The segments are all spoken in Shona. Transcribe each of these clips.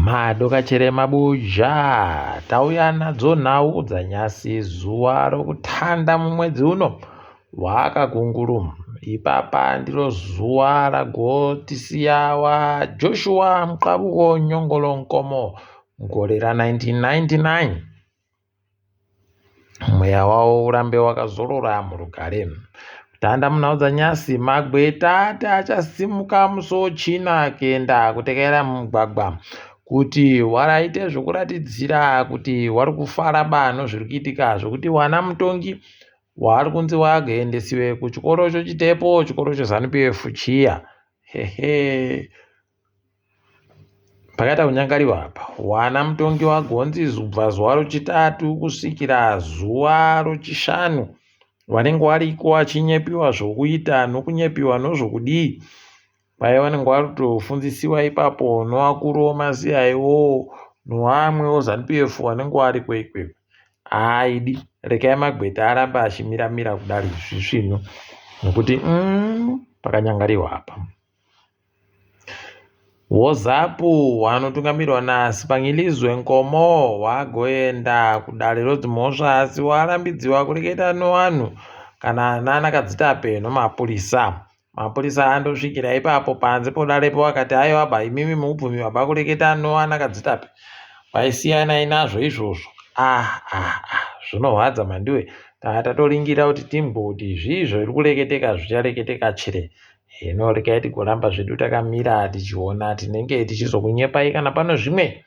Madokachere mabuja tauya nadzo nhau dzanyasi zuva rokutanda mumwedzi uno wakakunguru. Ipapa ndiro zuva ragotisiya waJoshua Mqabuko Nyongolo Nkomo mugore ra1999. Mweya wavo urambe wakazorora murugare. Tanda munhau dzanyasi, magweta ati achasimuka musi weChina kuenda kutekaira mumugwagwa kuti waraite zvekuratidzira kuti wari kufara ba nozviri kuitika zvekuti wana mutongi waari kunzi wagoendesiwe kuchikoro chochitepo chikoro cheZanu PF chiya hehe Pakaita kunyangariwa apa. Wana mutongi wagonzi kubva zuva rochitatu kusvikira zuva rochishanu vanenge wariko wachinyepiwa zvokuita nokunyepiwa nozvokudii. Paye vanenge varikutofundzisiwa ipapo novakuru vomaCIO novamwewo Zanu PF vanenge variko ikweyo. Haa idi rekai magweta arambe achimira mira kudari zvisvinu nokuti umm pakanyangariwa apa. WoZapu wanotungamirwa naSibangilizwe Nkomo wagoenda kudare rodzimhosva asi warambidziwa kureketa nevanhu kana nana Kadzitape nomapurisa. Mapurisa andosvikira ipapo panze podarepo akati aiwa ba imimi mukubvumiwa ba kureketa noana Kadzitape. Vaisiyanai nazvo izvozvo. Ah ah ah zvinorwadza mhanduwe. Tanga tatoringira kuti timboti zvii zviri kureketeka zvichareketeka chere. Hino regai tigoramba zvedu takamira tichiona tinenge tichizokunyepai kana pano zvimwe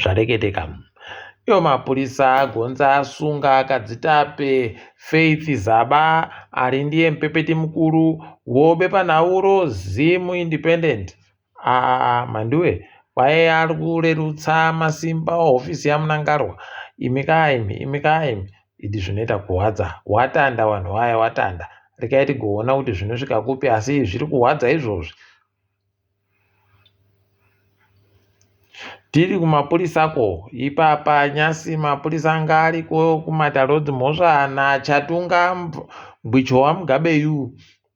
zvareketeka. Iwo mapurisa agonza asunga akadzitape Faith Zaba ari ndiye mupepeti mukuru wobepanhau roZim Independent. Aa Mhanduwe kwaye ari kurerutsa masimba ohofisi yaMnangarwa. Imi kaa imi, imi kaa imi. Idi zvinoita kuhwadza. Watanda vanhu vaya watanda. Rekai tigoona kuti zvinosvika kupi asi zviri kuhwadza izvozvi. Tiri kumapurisa ko ipapa nyasi mapurisa anga ariko kumatare edzimhosva naChatunga Ngwicho waMugabe yu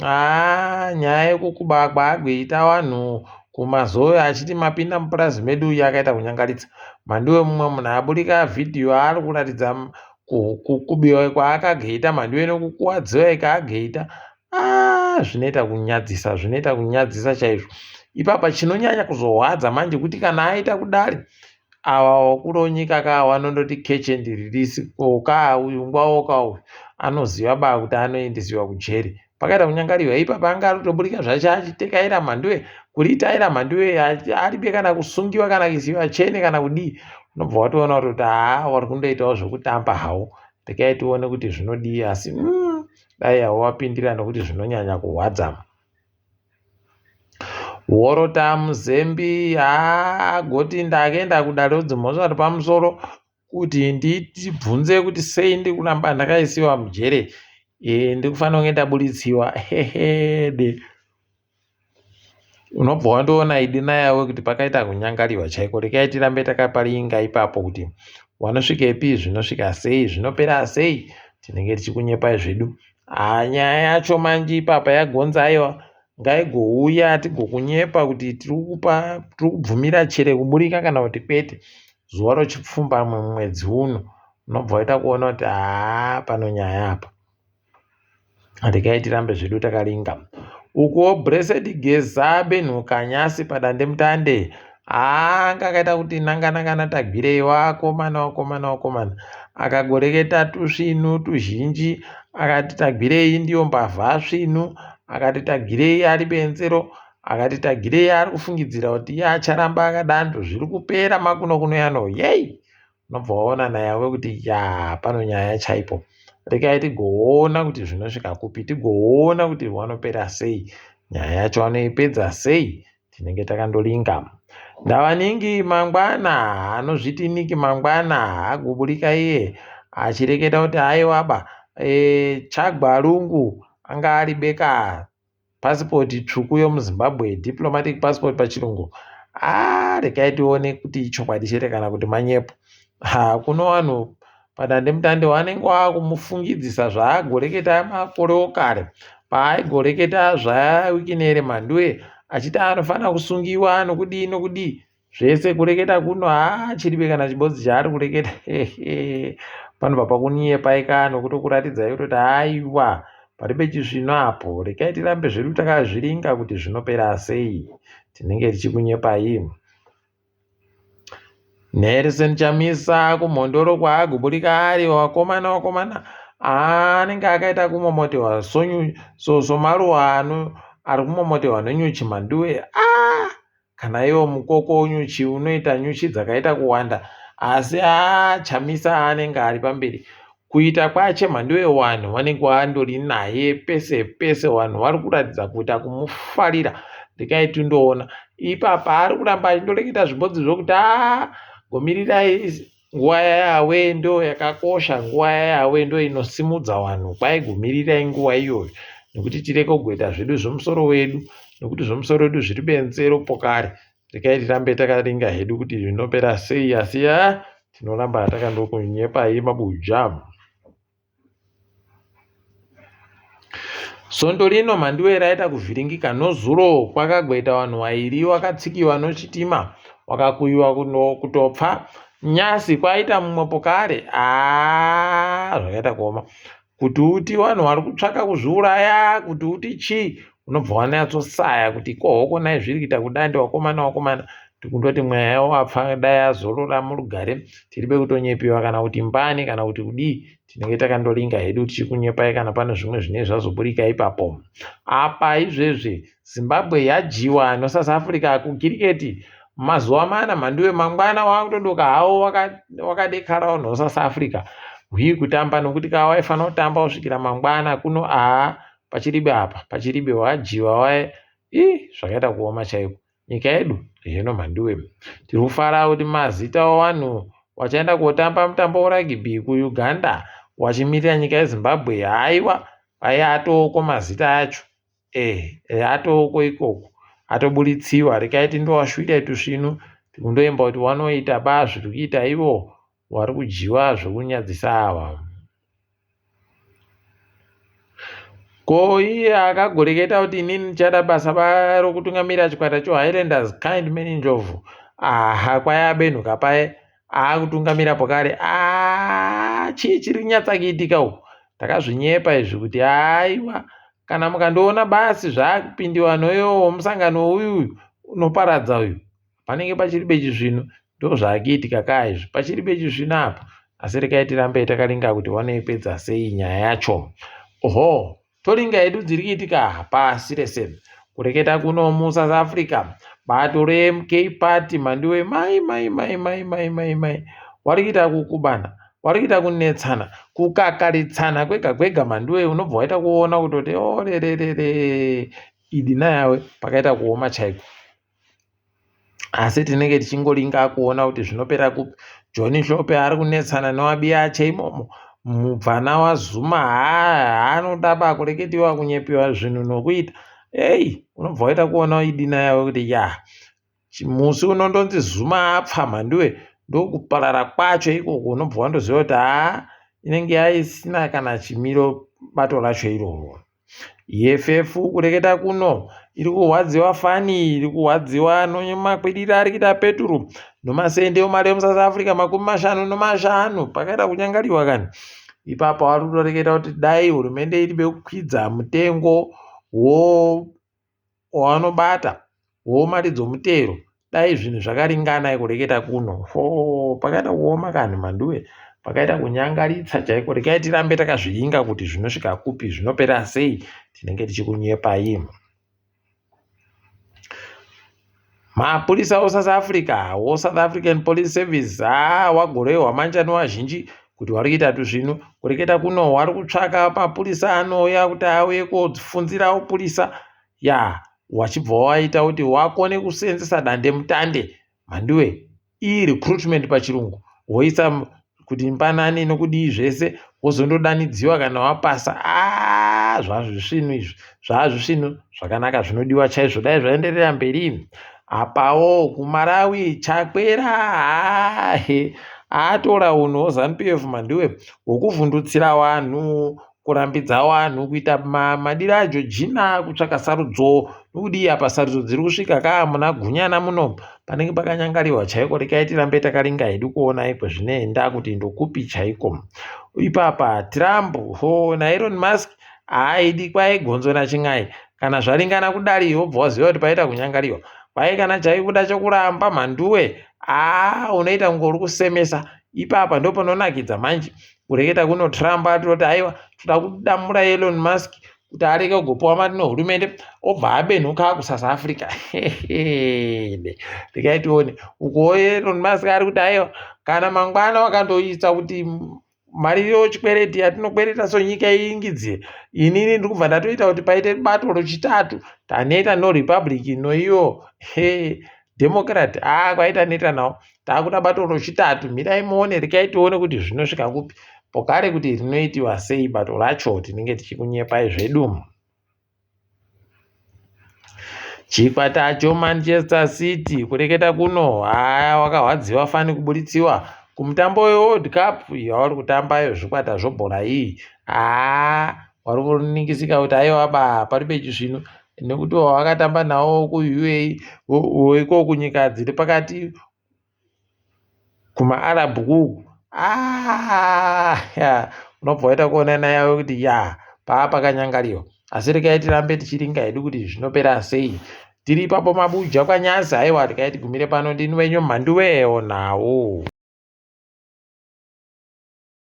Haa nyaya yekukuba kwaakuita vanhu kumazowe achiti mapinda mupurazi medu yakaita kunyangaritsa. Mhanduwe mumwe munhu aburika vhidhiyo ari kuratidza kubiwa kwaakageita Mhanduwe nekukuwadziwa ikaagaita. Haa zvinoita kunyadzisa zvinoita kunyadzisa chaizvo. Ipapa chinonyanya kuzohwadza manje kuti kana aita kudari Ava vakuru venyika ka vanondoti catch and release ko ka uyu ngwawo ka uyu anoziva ba kuti anoendesiwa kujeri pakaita kunyangariwa ipapa anga arikutoburika zvacho achitekaira mhanduwe kuritaira mhanduwe aribe kana kusungiwa kana kuisiwa chene kana kudii unobva watoona kutoti haa wari kundoitawo zvekutamba hawo rekai tione kuti zvinodii asi mm, dai hawo wapindira nokuti zvinonyanya kuhwadza Worota Muzembi haa agoti ndakaenda kudare redzimhosva repamusoro kuti ndibvunze kuti sei ndiri kuramba ndakaisiwa mujere ndiri kufanira kunge ndaburitsiwa hehede. Unobva wandoona idi nayawe kuti pakaita kunyangariwa chaiko rekai tirambe takaparinga ipapo kuti wanosvikepi zvinosvika sei zvinopera sei tinenge tichikunyepai zvedu. Haa nyaya yacho manje ipapa yagonza aiwa ngaigouya tigokunyepa kuti tiri kupa tiri kubvumira chere kuburika kana kuti kwete zuva rochipfumbamwe mumwedzi uno unobva waita kuona kuti haa pano nyaya apa regai tirambe zvedu takaringa ukuwo Blessed Geza Benhuka Nyasi padandemutande Haa anga akaita kuti nanga nanga naTagwirei wakomana wakomana wakomana akagoreketa tusvinu tuzhinji akati Tagwirei ndiyo mbavha svinu akati Tagwirei ari benzero akati Tagwirei ari kufungidzira kuti iye acharamba akadando zviri kupera makuno kuno yano yei unobva waona nayawe kuti yaa pano nyaya chaipo rekai tigoona kuti zvinosvika kupi tigoona kuti wanopera sei nyaya yacho vanoipedza sei tinenge takandolinga ndavaningi mangwana anozviti niki mangwana agoburika iye achireketa kuti aiwaba e, chagwa lungu anga ari beka pasipoti tsvuku yomuzimbabwe diplomatic passport pachirungu ah, rekai tione kuti ichokwadi chete kana kuti manyepo ha kuno vanhu Padandemutande wanenge wakumufungidzisa zvaagoreketa makore okare paaigoreketa zvaWikinere Mhanduwe achiti anofanira kusungiwa nokudii nokudii. Zvese kureketa kuno haa chiribe kana chibodzi chaari kureketa. Panobva pakunyepai ka nokutokuratidzai kutoti haiwa paribe chisvino apo. Rekai tirambe zvedu takazviringa kuti zvinopera sei. Tinenge tichikunyepai. Nelson Chamisa kumhondoro kwaaguburika ari wakomana wakomana anenge akaita kumomotewa so somaruwa ano ari kumomotewa nenyuchi mhanduwe ah kana iwo mukoko nyuchi unoita nyuchi dzakaita kuwanda asi haa Chamisa anenge ari pamberi Kuita kwache mhanduwe wanhu wanenge wandori naye pese pese wanhu wari kuratidza kuita kumufarira rekai tindoona ipapa ari kuramba achindoreketa zvibodzi zvokuti aa gomirirai nguva yayawe ndo yakakosha nguva yayawe ndo inosimudza wanhu kwai gomirirai nguva iyoyo nekuti tireke kugoita zvedu zvomusoro wedu nekuti zvomusoro wedu zviri benzero pokare Regai tirambe takaringa hedu kuti zvinopera sei asi ya tinoramba takandokunyepai mabuja. Svondo rino Mhanduwe raita kuvhiringika nozuro kwakagoita vanhu vairi wakatsikiwa nochitima wakakuyiwa kutopfa nyasi kwaita mumwe pokare aa zvakaita kuoma kuti uti vanhu vari kutsvaka kuzviuraya kuti uti chii unobva wanyatsosaya kuti ko hoko nhai zviri kuita kudai ndivakomana vakomana tikundoti mweya wapfa dai azorora murugare tiribe kutonyepiwa kana kuti mbani kana kuti kudii tinenge takandoringa hedu tichikunyepai kana pane zvimwe zvinenge zvazoburika ipapo apa izvezvi Zimbabwe yadyiwa noSouth Africa kukiriketi mazuva mana mhanduwe mangwana wakutodoka hawo wakadekarawo noSouth Africa hwii kutamba nokuti ka waifanira kutamba kusvikira mangwana kuno aa pachiribe apa pachiribe wadyiwa waye ii zvakaita kuoma chaiko nyika yedu heno mhanduwe tiri kufara kuti mazita owanhu wachaenda kotamba mutambo weragibhi kuUganda wachimirira nyika yeZimbabwe haiwa aiya atoko mazita acho Eh, eh atoko ikoko atoburitsiwa rekai tindowashwira tusvinu tikundoemba kuti wanoita ba zviri kuita ivo wari kudyiwa zvekunyadzisa ava ko iye akagoreketa kuti inini ndichada basa rokutungamira chikwata chohighlanders kind man njovu aha kwaya abenhuka paye aakutungamira pokare aa chii chiri kunyatsa kuitika uku takazvinyepa izvi kuti aiwa kana mukandiona basi zvaakupindiwa noyowo musangano uyu unoparadza uyu panenge pachiri bechizvino ndozvaakuitika kaa izvi pachiri bechizvino apa asi rekai tirambe takaringa kuti wanoipedza sei nyaya yacho oho Toringa yedu dziri kuitika pasi rese. Kureketa kuno muSouth Africa, bato reMK Party mhanduwe mai mai mai mai mai mai mai wari kuita kukubana, wari kuita kunetsana, kukakaritsana kwega kwega mhanduwe unobva waita kuona kutoti orererere idi nayawe pakaita kuoma chaiko. Asi tinenge tichingoringa kuona kuti zvinopera kupi. John Hlophe ari kunetsana newabiyache imomo. Mubvana waZuma haa anoda ba kureketiwa kunyepiwa zvinhu nokuita. Ei unobva waita kuona idina yavo kuti ya musi unondonzi Zuma apfa mhanduwe ndokuparara kwacho ikoko unobva wandoziva kuti haa inenge yaisina kana chimiro bato racho iroro. EFF kureketa kuno iri kurwadziwa fani iri kurwadziwa nemakwiriro ari kuita peturu nomasende omari emuSouth Africa 55 pakaita kunyangariwa kani ipapo vari kutoreketa kuti dai hurumende iri bekukwidza mutengo wo wavanobata womari dzomutero dai zvinhu zvakaringana kureketa kuno hoo pakaita kuoma kani mhanduwe pakaita kunyangaritsa chaiko rekai tirambe takazviinga kuti zvinosvika kupi zvinopera sei tinenge tichikunyepai mapurisa osouth africa wosouth african police service haa wagorehwa manjani wazhinji kuti wari kuita tuzvinu kureketa kuno wari kutsvaka mapurisa anouya kuti auye kofunzirawo purisa ya wachibva waita kuti wakone kuseenzesa dandemutande mhanduwe e-recruitment pachirungu woisa kuti mbanani nokudii zvese wozondodanidziwa kana wapasa aa zvazvisvinu izvi zvazvisvinu zvakanaka zvinodiwa chaizvo dai zvaenderera mberi apawo kumarawi chakwera hahe atora unhu hwezanu pf mhanduwe hwokuvhundutsira vanhu. Kurambidza vanhu kuita madiro aJojina kutsvaka sarudzo nokudii apa sarudzo dziri kusvika ka muna Gunyana muno panenge pakanyangariwa chaiko rekai tirambe takaringa hedu kuona kwezvinoenda kuti ndokupi chaiko ipapa Trump ho naElon Musk haaidi kwai gonzo nachin'ai kana zvaringana kudari wobva waziva kuti paita kunyangariwa kwai kana chaibuda chokuramba mhanduwe haa unoita kunge uri kusemesa ipapa ndopanonakidza manje kureketa kuno Trump atoti aiwa toda kudamura Elon Musk kuti arege kugopiwa mari nehurumende obva abenhuka kuSouth Africa regai tione ukuwo Elon Musk ari kuti aiwa kana mangwana wakandoisa kuti mari yochikwereti yatinokwereta sonyika iingidzie inini ndiri kubva ndatoita kuti paite bato rochitatu taneta norepublic noiyo democrat aa kwaita neta nawo taakuda bato rochitatu mirai muone rekai tione kuti zvinosvika kupi pokare kuti rinoitiwa sei bato racho tinenge tichikunyepai zvedu Chikwata choManchester City kureketa kuno haa wakahwadziwa fani kuburitsiwa kumutambo weWorld Cup yavari kutambayo zvikwata zvobhora iyi haa vari kuningisika kuti aiwa ba pari pechisvinu nekuti wavakatamba nawo kuUA iko kunyika dziri pakati kumaArab kuku ah, unobva waita kuona nayawe kuti ya paa pakanyangariwa asi regai tirambe tichiringa hedu kuti zvinopera sei tiri ipapo mabuja kwanyasi haiwa regai tigumire pano ndini wenyu mhanduwewo nhau.